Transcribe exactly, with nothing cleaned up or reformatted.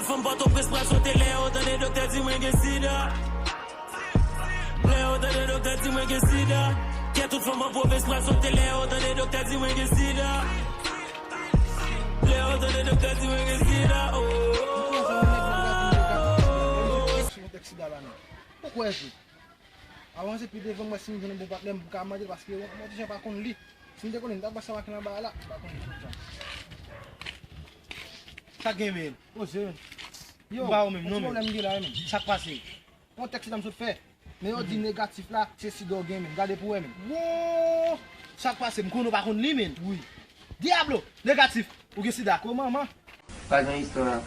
Fanm Pòtoprens pral sote lè yo tande doktè di mwen gen sida. Lè yo tande doktè di mwen gen sida. Kè tout fanm an pwovens pral sote lè yo tande doktè di mwen gen sida. Lè yo tande doktè di mwen gen sida. Oh, oh, oh, oh. Ou kwè se? Avanse pi devan, mwen si m jwenn yon bon patnè m pou ka mande l paske mwen ti jan pa konn li. Si m te konn li, m t ap pase anba ki nan bagay la. M pa konn li tout jan. Sa k gen men? Poze men. Yo, Ou pa ou menm, non, yon men. Pwoblèm m gen la, men. Sa k pase? Yon tèks sida m sot fè. Men yo di negatif la, se sida w gen, men. Gade pou wè, men. Wo! Sa k pase? M konnen ou pa konn li, men. Wi. Diablo! Negatif! Ou gen sida. Ko manman? Pa gen istwa.